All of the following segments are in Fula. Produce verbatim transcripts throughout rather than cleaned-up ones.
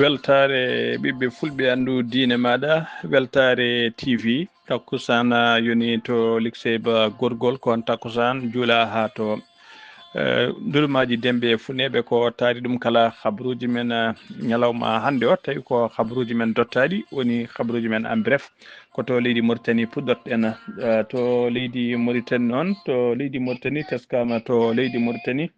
Weltaare ɓiɓɓe fulɓe anndu diine maaɗa, weltaare T V, takkusaan yoni to Likseyba Gorgol, ko on takkusaan juula haa to eh, ndulmaaji dembe e funeeɓe ko taari ɗum kala habruuji men eh, ñalawma hannde o, tawi ko habruuji men dottaaɗi, woni habruuji men en bref, ko to leydi Mauritanie puɗɗorɗen. Eh, to leydi Mauritanie noon, to leydi Mauritanie teskaama to leydi Mauritanie,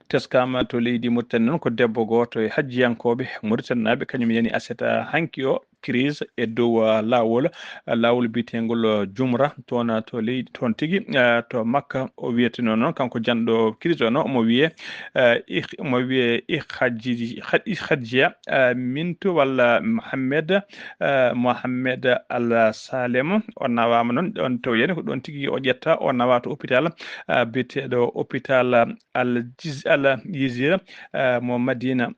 teskaama to leydi Mauritanie noon ko debbo gooto e hajjiyankooɓe Mauritanie naaɓe, kañum yani aset hanki o crise e dow ah, laawol, ah, laawol biyeteengol ah, Jumra toon ah, to leydi toon tigi ah, to Makka. O wiyeteno noon kanko janɗo crise o no omo wiye ah, ih- omo wiye ihajji- ihajjiya ah, mintu walla Mohammed ah, Mohammed Al Salem. O nawaama noon ɗon to yani ko ɗon tigi o ƴetta, o nawa to hôpital ah, biyeteeɗo hôpital ah, Al Jiz- Al Yizira ah, mo Madina.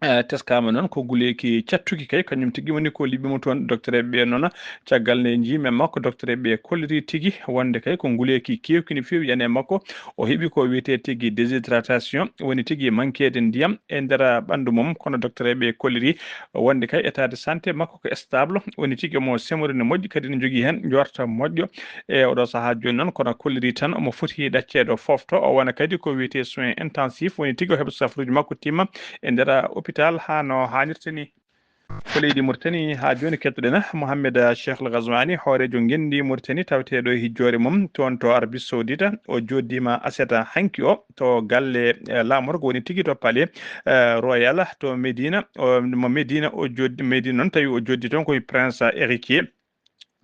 Eh, teskaama noon ko nguleeki cattuki kay, kañum tigi woni ko liɓi mo toon. Docteur ɓe noon, caggal nde njiimi e makko, docteur ɓe kolliri tigi wonde kay ko nguleeki keewki no feewi yani e makko. O heɓi ko wiyetee tigi déshydratation, woni tigi mankeede ndiyam e nder ɓanndu mum. Kono docteur ɓe kolliri wonde kay état de santé makko ko stable, woni tigi omo semori no moƴƴi, kadi no jogii heen njoorta moƴƴo e oɗo sahaa jooni noon. Kono kolliri tan omo foti ɗacceede o foofto, o wona kadi ko wiyetee soins intensifs, woni tigi o heɓa safaruuji makko timma e nder hôpital haa no haanirta ni. Ko leydi Mauritanie haa jooni kettoɗen Mohamed Cheikh El Ghazouani, hooreejo ngenndi Mauritanie taweteeɗo e hijjoore mum toon to Arabie Saoudite. O jooɗdiima aset hanki o to galle eh, laamorgo, woni tigi to palais eh, royal to Medina. O, mo Medina o jooɗdi, Medina noon tawi o jooɗdi toon ko e prince héritier.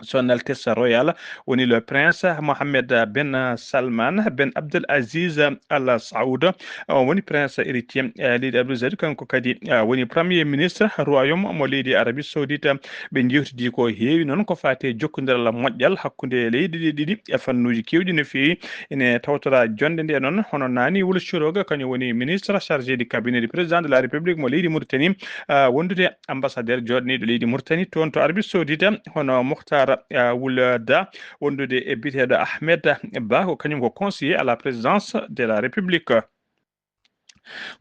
Son Altesse Royale woni le prince Mohammed ben Salman ben Abdel Aziz Al Saoud. On woni prince héritier eh, leydi Arabie Saoudite, kanko kadi eh, woni premier ministre royaume mo leydi Arabie Saoudite. Ɓe jewtidi ko heewi noon ko faati e jokkondiral moƴƴal hakkunde leyɗe ɗe ɗiɗi e fannuuji keewɗi no feewi. Ene tawtora jonnde nde noon, hono Nani Wul Shuroga, kañum woni ministre chargé du cabinet du président de la République mo leydi Mauritanie, ah, wondude ambassadeur jooɗaniiɗo leydi Mauritanie toon to Arabie Saoudite, hono Mokhtar ah, Wul Da, wondude e biyeteeɗo Ahmed Ba, ko kañum ko conseiller à la présidence de la République.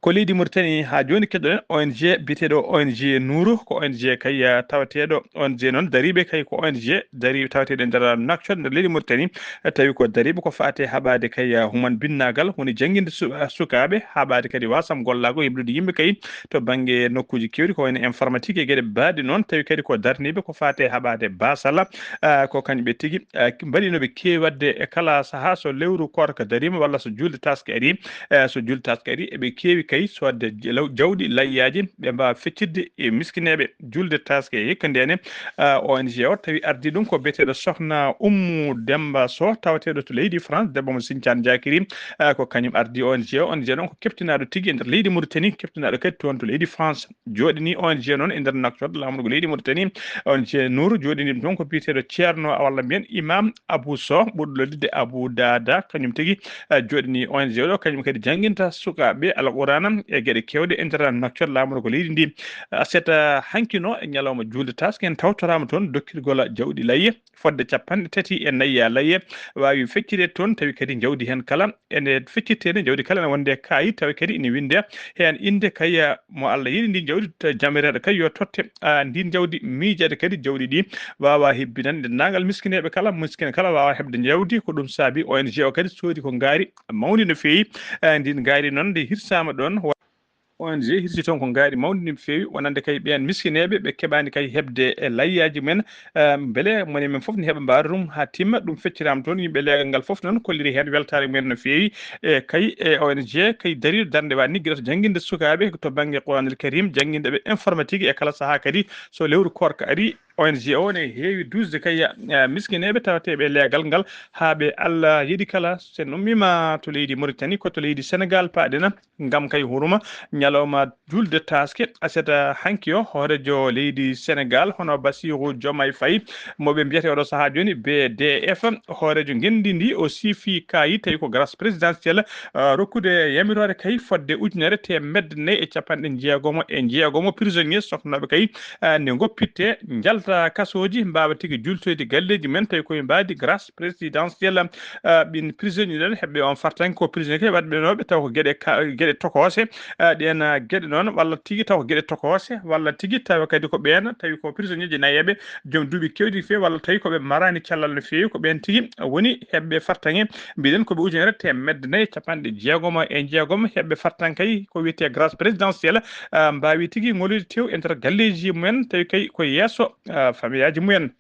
Ko leydi Mauritanie haa jooni keɗoɗen O N G biyeteeɗo O N G Nour, ko O N G kay ah, tawateeɗo O N G noon dariiɓe kay ko O N G dari tawateeɗo e nder Nouakchott nder leydi Mauritanie. Eh, tawi ko dariiɓe ko faati e haɓaade kay ah, human binnaagal, woni jannginde su- ah, sukaaɓe, haɓaade kadi wasam gollaago, heblude yimɓe kay to bannge nokkuuji keewɗi, ko wayno informatique e geɗe baaɗe noon. Tawi kadi ko darniiɓe ko faati e haɓaade baasal, ah, ko kañum ɓe tigi ah, mbaɗinooɓe keewi waɗde e kala sahaa so lewru koorka dariima walla so juulde taaske arii. Eh, so juulde taaske arii eɓe keewi kay soodde je- law- jawɗi layyaaji, ɓe mbaawa feccitde e miskineeɓe. Juulde taaske e hikka ndene ah, O N G o tawi ardii ɗum ko biyeteeɗo Sokhna Oumou Demba Sow, tawateeɗo to leydi France, debbo mo Sinthiane Diakiri. Ah, ko kañum ardii O N G o. O N G noon ko keptinaaɗo tigi e nder leydi Mauritanie, keptinaaɗo kadi toon to leydi France. Jooɗanii O N G noon e nder Nouakchott, laamorgo leydi Mauritanie. O N G Nour jooɗanii ɗum toon ko biyeteeɗo Ceerno walla mbiyen Imam Abou Sow, ɓurɗo lollude Abou Dada, kañum tigi ah, jooɗanii O N G o ɗo, kañum kadi jannginta sukaaɓe Alqur'aana e geɗe keewɗe e nder Nouakchott, laamorgo leydi ndi. Aset ah, hanki no e ñalawma juulde taaske en tawtoraama toon dokkirgol jawɗi layye fodde capanɗe tati e nayi layye, waawi feccire toon, tawi kadi njawdi heen kala ene feccirteede, njawdi kala ene wonde kaayit, tawi kadi ene winnde heen innde kay ah, mo Allah yiɗi ndi njawdi, to jamireeɗo kay yo totte ah, ndin njawdi, miijaade kadi jawɗi ɗi waawa hebbinande denndaangal miskineeɓe kala, miskine kala waawa heɓde njawdi. Ko ɗum saabi O N G o kadi soodi ko ngaari mawndi no feewi. Eh, ndin ngaari noon nde hirsaama ɗoon, wa- O N G hirsi toon ko ngaari mawndi no feewi, wonande kay ɓeen miskineeɓe ɓe keɓaani kay heɓde e layyaaji men. Eh, mbele moni men fof ne heɓa mbaara ɗum haa timma. Ɗum fecciraama toon, yimɓe leegal ngal fof noon kolliri heen weltaare mumen no feewi. E kay e O N G kay dariiɗo darnde waɗ ni gila to jannginde sukaaɓe to bannge Qur'anul Karim, jannginde ɓe informatique e kala sahaa kadi so lewru koorka ari. O N G o ne heewi duusde kay eh, miskineeɓe tawateeɓe e leegal ngal haa ɓe Allah yeɗi kala. So en ummiima to leydi Mauritanie, ko to leydi Sénégal paaɗen ngam kay huruma ñalawma julde taaske aset hanki o. Hooreejo leydi Sénégal hono Bassirou Diomaye Faye mo ɓe mbiyata oɗo sahaa jooni B D F, hooreejo ngenndi ndi o siifi kaayi tawi ko grâce présidentielle ah, rokkude yamiroore kay fodde ujunere teemedde nayi e capanɗe jeegomo e jeegomo prisonnier soknooɓe kay ah, nde ngoppitte njalta natta kasooji, mbaawa tigi jultoyde galleeji men, tawi koye mbaadi grâce présidentielle. Ah, ɓin prisonnier ɗen, heɓɓe on fartaŋŋe ko prisonnier ke waɗɓe nooɓe, taw ko geɗe ka-, geɗe tokoose. Ah, ɗen, ah, geɗe noon, walla tigi taw ko geɗe tokoose, walla tigi tawa kadi ko ɓeen, tawi ko prisonnier ji nayeeɓe, joom duuɓi keewɗi feewi, walla tawi ko ɓe maraani cellal no feewi, ko ɓeen tigi woni heɓɓe fartaŋŋe. Mbiɗen ko ɓe ujunere teemedde nayi e capanɗe jeegom e jeegom heɓɓe fartaŋŋe kay ko wiyetee grâce présidentielle, ah, mbaawi tigi ŋolude tew e nder galleeji mumen, tawi kay ko yeeso, ah, famiyaaji mumen.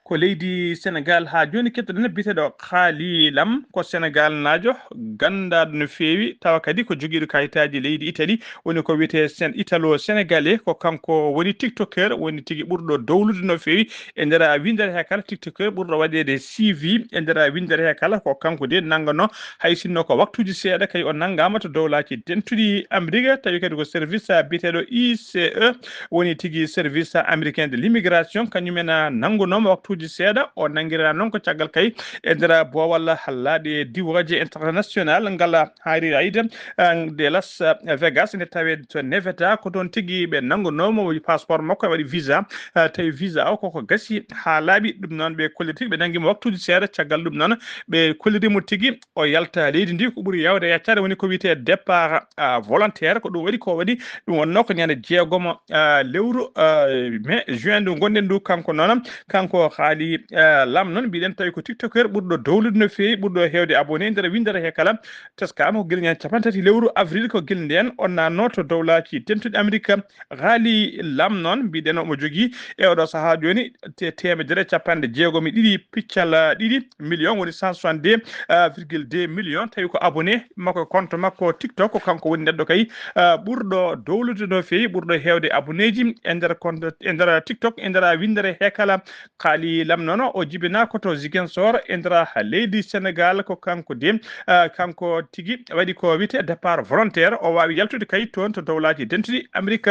Ko leydi Senegaal haa jooni, kettoɗen biyeteeɗo Khaly Lam, ko Senegaalnaajo ganndaaɗo no feewi, tawa kadi ko jogiiɗo kayitaaji leydi Itali, woni ko wiyetee Sen-, Italo-Senegalais, ko kanko woni tiktoker, woni tigi ɓurɗo dowlude no feewi e nder winndere he kala, tiktoker ɓurɗo waɗeede C V e nder winndere he kala, ko kanko de nannganoo, hay sinno ko waktuuji seeɗa kay o nanngaama to Dowlaaji Dentuɗi Amerik, tawi kadi ko service biyeteeɗo I C E, woni tigi service américain de l'immigration, kañum en, ah, nanngunooma waktuuji seeɗa. O nanngiraa noon ko caggal kay e nder boowal hallaaɗe e diwooje international ngal, ah, haari ayde, ah, de Las, ah, Vegas, nde tawee to Nevada, ko toon tigi ɓe nanngunooma o passeport makko, e waɗi visa, ah, tawi visa o koko gasi haa laaɓi. Ɗum noon ɓe kolli tigi ɓe nanngi mo waktuuji seeɗa, caggal ɗum noon ɓe kolliri mo tigi o yalta leydi ndi. Ko ɓuri yaawde e yaccaade woni ko wiyetee départ, ah, volontaire, ko ɗum waɗi ko waɗi. Ɗum wonnoo ko ñande jeegom, ah, lewru, ah, mai, juin ndu ngonɗen ndu. Kanko noon, kanko Khaly, ah, Lam noon, mbiɗen tawi ko tiktoker ɓurɗo dowlude no feewi, ɓurɗo heewde abonné e nder winndere he kala. Teskaama ko gila ñande capanɗe tati lewru avril, ko gila ndeen o naatnoo to Dowlaaji Dentuɗi Amerik. Khaly Lam noon, mbiɗen omo jogii e oɗo sahaa jooni te-, teemedere e capanɗe jeegom e ɗiɗi piccal, ah, ɗiɗi million, woni cent soixante-deux, ah, virgule deux million. Tawi ko abonné makko, compte makko TikTok, ko kanko woni neɗɗo kay, ah, ɓurɗo dowlude no feewi, ɓurɗo heewde abonné ji e nder compte, e nder TikTok, e nder winndere he kala. Khaly Lam noon, o jibinaa ko to Ziguinchor, e nder leydi Senegaal, ko kanko de, ah, kanko tigi waɗi ko wiyetee départ volontaire, o waawi yaltude kay toon to Dowlaaji Dentuɗi Amerik.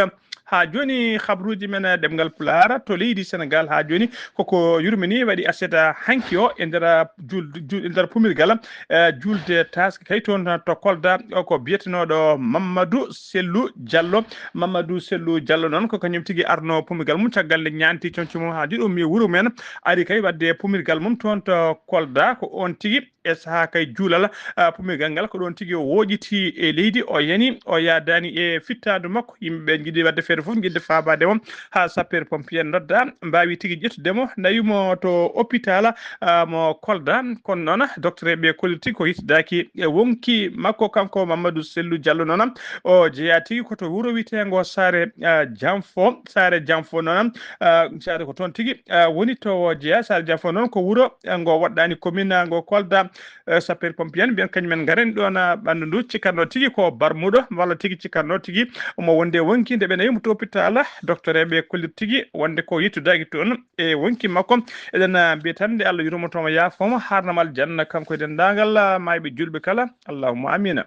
Haa jooni, habruuji men, eh, ɗemngal Pulaar to leydi Senegaal haa jooni koko yurmini, waɗi aset, ah, hanki o e nder, ah, jul-, jul-, e nder pumirgal, eh, julde taaske kay toon to Kolda, o ko biyetenooɗo Mamadou Sellou Diallo. Mamadou Sellou Diallo noon ko kañum tigi arno pumirgal mum caggal nde ñaanti comci mum haa juuɗe mum e wuro mum en, ari kay waɗde pumirgal mum toon to Kolda. Ko oon tigi e sahaa kay juulal, ah, pumirgal ngal, ko ɗoon tigi o wooƴiti e leydi, o yani, o yaadaani e fittaandu makko. Yimɓe ɓe njiɗi waɗde feere fof, njiɗde faabaade mo, haa sapeur pompier nodda, mbaawi tigi ƴettude mo, nawi mo to hôpital, ah, mo Kolda. Kono noon, docteur ɓe kolliti ko yettidaaki e wonki makko, kanko Mamadou Sellou Diallo noon, o jeyaa tigi ko to wuro wiyeteengo Saare, ah, Janfo, Saare Janfo noon, ah, Saare ko toon tigi, ah, woni to o jeyaa. Saare Janfo noon ko wuro, ah, ngo woɗɗaani commune, ah, ngo Kolda. Eh, sapeur pompier en mbiyen kañum en ngarani ɗoon, ah, ɓanndu ndu, cikkanno tigi ko barmuɗo, walla tigi cikkanno tigi omo wonde wonki. Nde ɓe nawi mo to hôpital, docteur ɓe kollir tigi wonde ko yettudaaki toon e wonki makko. Eɗen, ah, mbiya tan nde Allah yurmoto mo, yaafo mo, haarna mo aljanna, kanko e denndaangal, ah, maayɓe juulɓe kala. Allahumma amina.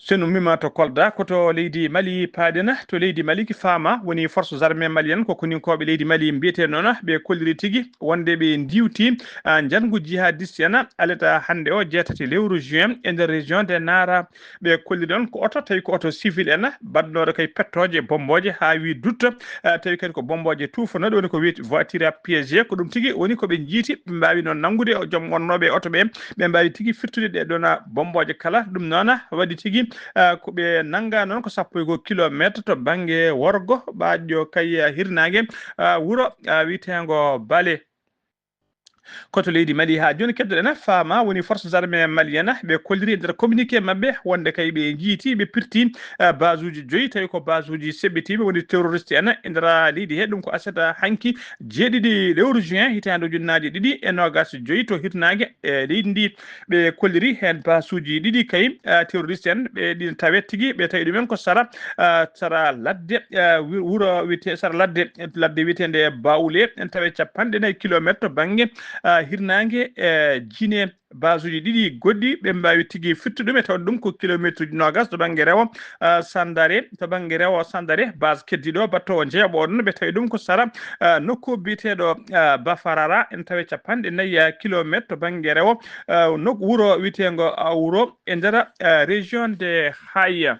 So en ummiima to Kolda, ko to leydi Mali paaɗen. To leydi Mali ki faama woni forces armées maliennes, ko koninkooɓe leydi Mali mbiyetee noon, ɓe kolliri tigi wonde ɓe ndiwti, ah, njanngu jihadiste en aleta hannde o, jeetati lewru juin, e nder région de Nara. Ɓe kolli ɗoon ko oto, tawi ko oto civil en, baɗnooɗo kay pettooje, bommbooje, haa wi dutta, ah, tawi kadi ko bommbooje tuufanooɗe, woni ko wiyetee voiture à piégé. Ko ɗum tigi woni ko ɓe njiiti, ɓe mbaawi noon nanngude joom wonnooɓe e oto ɓe, ɓe mbaawi tigi firtude ɗee ɗoon, ah, bommbooje kala. Ɗum noon waɗi tigi, ah, ko ɓe nannga noon ko sappo e goo kilomeetre to bannge worgo, ɓaaƴo kay, ah, hirnaange, ah, wuro, ah, wiyeteengo Bale. Ko to leydi Mali haa jooni keddoɗen, faama woni forces armées maliennes, ɓe kolliri e nder communiqué maɓɓe wonde kay ɓe njiiti, ɓe pirti, ah, base uji joyi, tawi ko base uji seɓɓitiiɓe woni terroriste en e nder leydi he. Ɗum ko aset hanki, jeeɗiɗi lewru juin, hitaande ujunnaaje ɗiɗi e noogaas e joyi to hirnaange e leydi ndi. Ɓe kolliri heen basuuji ɗiɗi kay, ah, terroriste en, ɓe ɗin tawet tigi, ɓe tawi ɗumen ko sara, ah, sara ladde, ah, wi-, wuro wiyetee sara ladde, ladde wiyeteende Bawle, en tawe capanɗe nayi kilomeetre to bannge, ah, hirnaange, eh, Jine. Basuuji ɗiɗi goɗɗi, ɓe mbaawi tigi firtude ɗum, e tawde ɗum ko kilomeetruuji noogaas to bannge rewo, ah, Sandare, to bannge rewo Sandare, base keddiiɗo battoowo jeeɓo o ɗon, ɓe tawi ɗum ko sara, ah, nokku biyeteeɗo, ah, Bafarara, en tawi capanɗe nayi, ah, kilomeetre to bannge rewo, ah, nok-, wuro wiyeteengo, ah, wuro e nder, ah, région de Haya.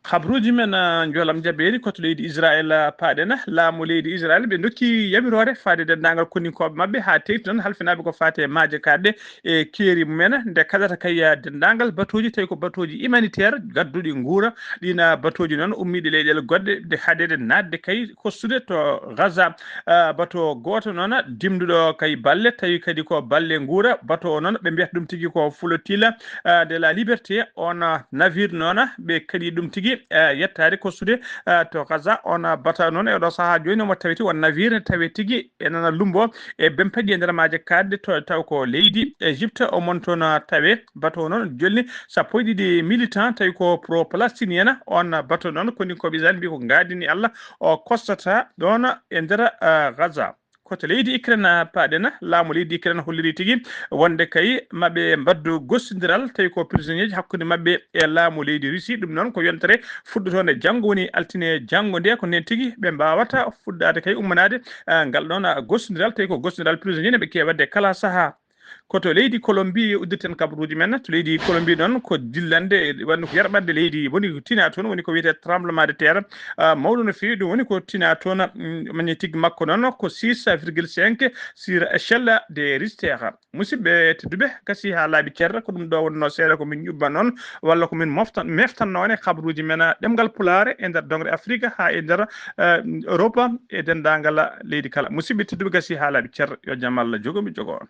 Habruuji men, ah, njolam jabeeri ko to leydi Israel, ah, paaɗen. Laamu leydi Israel ɓe ndokki yamiroore faade denndaangal kondinkooɓe maɓɓe haa teyti noon halfinaaɓe ko faati e maaje kaaɗɗe e keeri mumen. Nde kaɗata kay, ah, denndaangal batooji tawi ko batooji humanitaire gadduɗi nguura. Ɗiin, ah, batooji noon ummiiɗi leyɗeele goɗɗe nde haaɗeede naatde kay kostude to Gaza. Ah, bato gooto noon dimduɗo kay balle, tawi kadi ko balle nguura. Bato o noon ɓe mbiyata ɗum tigi ko Flotilla, ah, de la Liberté. On, ah, navire noon ɓe kaɗi ɗum tigi, ah, yettaade kostude, ah, to Gaza. On, ah, bato noon e ɗo sahaa jooni omo tawete won navire ne tawe tigi e nana lumbo e bempeƴi e nder maaje kaaɗɗe to taw ko leydi Égypte omon toon tawe. Bato o noon jolni sappo e ɗiɗi militant tawi ko pro-palestinien. On bato noon koni ko Israel mbi ko ngaadini Allah o kostata ɗoon e nder, ah, Gaza. Ko to leydi Ukraine paaɗen, laamu leydi Ukraine holliri tigi wonde kay maɓe mbaddu gostindiral tawi ko prisonnier ji hakkunde maɓɓe e laamu leydi Russie. Ɗum noon ko yontere fuɗɗotoonde janngo woni altine janngo nde ko nden tigi ɓe mbaawata fuɗɗaade kay ummanaade, ah, ngal ɗoon, ah, gostindiral tawi ko gostindiral prisonnier ne ɓe keewadde kala sahaa. Ko to leydi Colombie uddirten kabaruuji men. To leydi Colombie noon ko dillande woni ko yerɓande leydi woni ko tina toon woni ko wiyetee tremblement de terre, ah, mawɗo no feewi. Ɗum woni ko tina toon, mm, magnitique makko noon ko six virgule cinq sur échelle de Richter. Musidɓe tedduɓe, gasi haa laaɓi cer, ko ɗum ɗo wonnoo seeɗa ko min ƴubba noon walla ko min moftan meftanno on e kabaruuji men, ah, ɗemngal Pulaar e nder dongre Afrique haa e nder, ah, Europa e denndaangal leydi kala. Musidɓe tedduɓe, gasi haa laaɓi cer, yo jam Allah jogo mi jogo on.